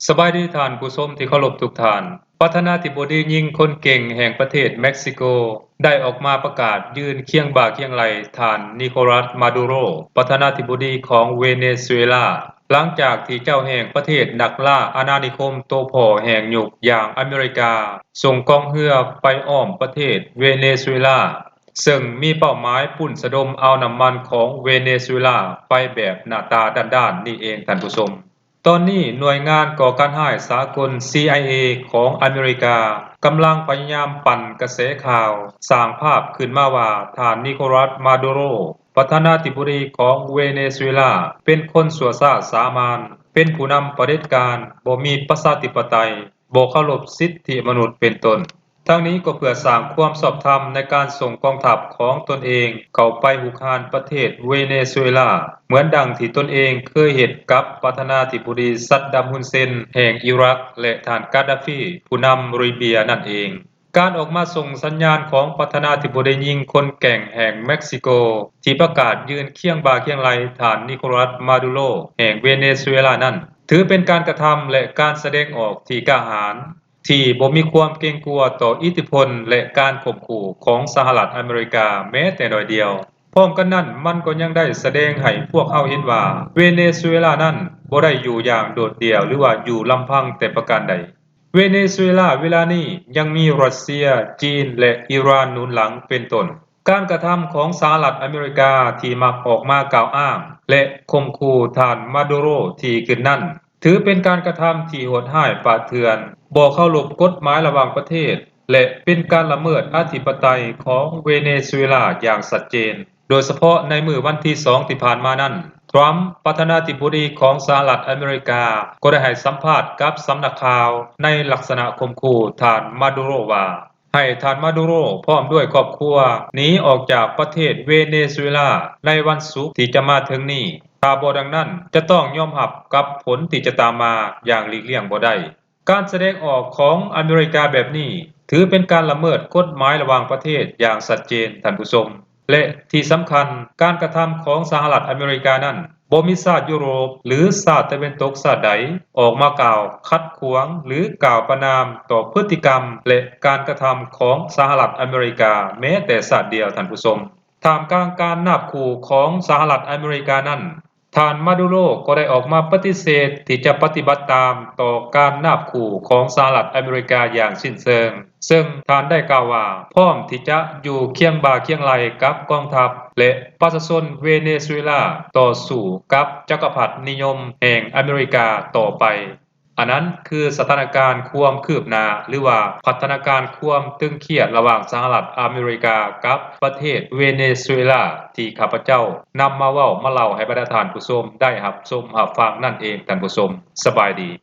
ສະບາຍດີທ່ານຜູ້ຊົມທີ່ເຄົາລົບທຸກທ່ານ. ປະທານາທິບໍດີຍິງຄົນເກັ່ງແຫ່ງປະເທດເມັກຊິໂກ ໄດ້ອອກມາປະກາດຢືນຄຽງບ່າຄຽງໄຫຼ່ທ່ານ ນິໂຄລັສ ມາດູໂຣ ປະທານາທິບໍດີຂອງເວເນຊູເອລາ ຫຼັງຈາກທີ່ເຈົ້າແຫ່ງປະເທດນັກລ່າອານານິຄົມໂຕພໍ່ແຫ່ງຍຸກຢ່າງອາເມລິກາ ສົ່ງກອງເຮືອໄປອ້ອມປະເທດເວເນຊູເອລາ ເຊິ່ງມີເປົ້າໝາຍປຸ້ນສະດົມເອົານ້ຳມັນຂອງເວເນຊູເອລາໄປແບບໜ້າຕາດ້ານໆນີ້ເອງທ່ານຜູ້ຊົມ. ຕອນນີ້ໜ່ວຍງານກໍ່ການຮ້າຍສາກົນ ຊີໄອເອ ຂອງອາເມລິກາ ກຳລັງພະຍາຍາມປັ່ນກະແສຂ່າວ ສ້າງພາບຂຶ້ນມາວ່າທ່ານ ນິໂຄລັສ ມາດູໂຣ ປະທານາທິບໍດີຂອງເວເນຊູເອລາ ເປັນຄົນຊົ່ວຊ້າສາມານ, ເປັນຜູ້ນຳຜະເດັດການ, ບໍ່ມີປະຊາທິປະໄຕ, ບໍ່ເຄົາລົບສິດທິມະນຸດ ເປັນຕົ້ນ. ທັງນີ້ກໍເພື່ອສ້າງຄວາມຊອບທຳໃນການສົ່ງກອງທັບຂອງຕົນເອງເຂົ້າໄປຮຸກຮານປະເທດເວເນຊູເອລາ ເໝືອນດັ່ງທີ່ຕົນເອງເຄີຍເຮັດກັບປະທານາທິບໍດີ ຊັດດຳ ຮຸນເຊນ ແຫ່ງອີຣັກ ແລະ ທ່ານ ກາດດາຟີ ຜູ້ນຳລີເບຍນັ້ນເອງ. ການອອກມາສົ່ງສັນຍານຂອງປະທານາທິບໍດີຍິງຄົນເກັ່ງແຫ່ງເມັກຊິໂກ ທີ່ປະກາດຢືນຄຽງບ່າຄຽງໄຫຼ່ທ່ານ ນິໂຄລັສ ມາດູໂຣ ແຫ່ງເວເນຊູເອລານັ້ນ ຖືເປັນການກະທຳ ແລະ ການສະແດງອອກທີ່ກ້າຫານ ທີ່ບໍ່ມີຄວາມເກງກົວຕໍ່ອິດທິພົນ ແລະ ການຂົ່ມຂູ່ຂອງສະຫະລັດອາເມລິກາແມ້ແຕ່ໜ້ອຍດຽວ. ພ້ອມກັນນັ້ນ, ມັນກໍຍັງໄດ້ສະແດງໃຫ້ພວກເຮົາເຫັນວ່າ ເວເນຊູເອລານັ້ນບໍ່ໄດ້ຢູ່ຢ່າງໂດດດ່ຽວ ຫຼືວ່າຢູ່ລຳພັງແຕ່ປະການໃດ. ເວເນຊູເອລາເວລານີ້ຍັງມີຣັດເຊຍ, ຈີນ ແລະ ອີຣານໜູນຫຼັງເປັນຕົ້ນ. ການກະທຳຂອງສະຫະລັດອາເມລິກາທີ່ມັກອອກມາກ່າວອ້າງ ແລະ ຂົ່ມຂູ່ທ່ານ ມາດູໂຣ ທີ່ຂຶ້ນນັ້ນ ຖືເປັນການກະທຳທີ່ໂຫດຮ້າຍປາດເຖື່ອນ, ບໍ່ເຄົາລົບກົດໝາຍລະຫວ່າງປະເທດ ແລະ ເປັນການລະເມີດອະທິປະໄຕຂອງເວເນຊູເອລາຢ່າງຊັດເຈນ. ໂດຍສະເພາະໃນມື້ວັນທີສອງທີ່ຜ່ານມານັ້ນ, ທຣຳ ປະທານາທິບໍດີຂອງສະຫະລັດອາເມລິກາ ກໍໄດ້ໃຫ້ສຳພາດກັບສຳນັກຂ່າວໃນລັກສະນະຂົ່ມຂູ່ທ່ານ ມາດູໂຣ ວ່າ ໃຫ້ທ່ານ ມາດູໂຣ ພ້ອມດ້ວຍຄອບຄົວ ໜີອອກຈາກປະເທດເວເນຊູເອລາໃນວັນສຸກທີ່ຈະມາເຖິງນີ້, ຖ້າບໍ່ດັ່ງນັ້ນ ຈະຕ້ອງຍອມຮັບກັບຜົນທີ່ຈະຕາມມາຢ່າງຫຼີກລ່ຽງບໍ່ໄດ້. ການສະແດງອອກຂອງອາເມລິກາແບບນີ້ ຖືເປັນການລະເມີດກົດໝາຍລະຫວ່າງປະເທດຢ່າງຊັດເຈນ, ທ່ານຜູ້ຊົມ. ແລະ ທີ່ສຳຄັນ, ການກະທຳຂອງສະຫະລັດອາເມລິການັ້ນ ບໍ່ມີຊາດຢູໂຣບ ຫຼື ຊາດຕາເວັນຕົກຊາດໃດອອກມາກ່າວຂັດຂວາງ ຫຼື ກ່າວປະນາມຕໍ່ພຶດຕິກຳ ແລະ ການກະທຳຂອງສະຫະລັດອາເມລິກາແມ້ແຕ່ຊາດດຽວ, ທ່ານຜູ້ຊົມ. ທ່າມກາງການນາບຂູ່ຂອງສະຫະລັດອາເມລິການັ້ນ, ທ່ານ ມາດູໂຣ ກໍໄດ້ອອກມາປະຕິເສດທີ່ຈະປະຕິບັດຕາມຕໍ່ການນາບຂູ່ຂອງສະຫະລັດອາເມລິກາຢ່າງສິ້ນເຊີງ, ເຊິ່ງທ່ານໄດ້ກ່າວວ່າ ພ້ອມທີ່ຈະຢູ່ຄຽງບ່າຄຽງໄຫຼ່ກັບກອງທັບ ແລະ ປະຊາຊົນເວເນຊູເອລາ ຕໍ່ສູ້ກັບຈັກກະພັດນິຍົມແຫ່ງອາເມລິກາຕໍ່ໄປ. ອັນນັ້ນຄືສະຖານະການຄວາມຄືບໜ້າ ຫຼືວ່າພັດທະນາການຄວາມຕຶງຄຽດລະຫວ່າງສະຫະລັດອາເມລິກາກັບປະເທດເວເນຊູເອລາ ທີ່ຂ້າພະເຈົ້ານຳມາເວົ້າມາເລົ່າໃຫ້ບັນດາທ່ານຜູ້ຊົມໄດ້ຮັບຊົມຮັບຟັງນັ້ນເອງ, ທ່ານຜູ້ຊົມ. ສະບາຍດີ.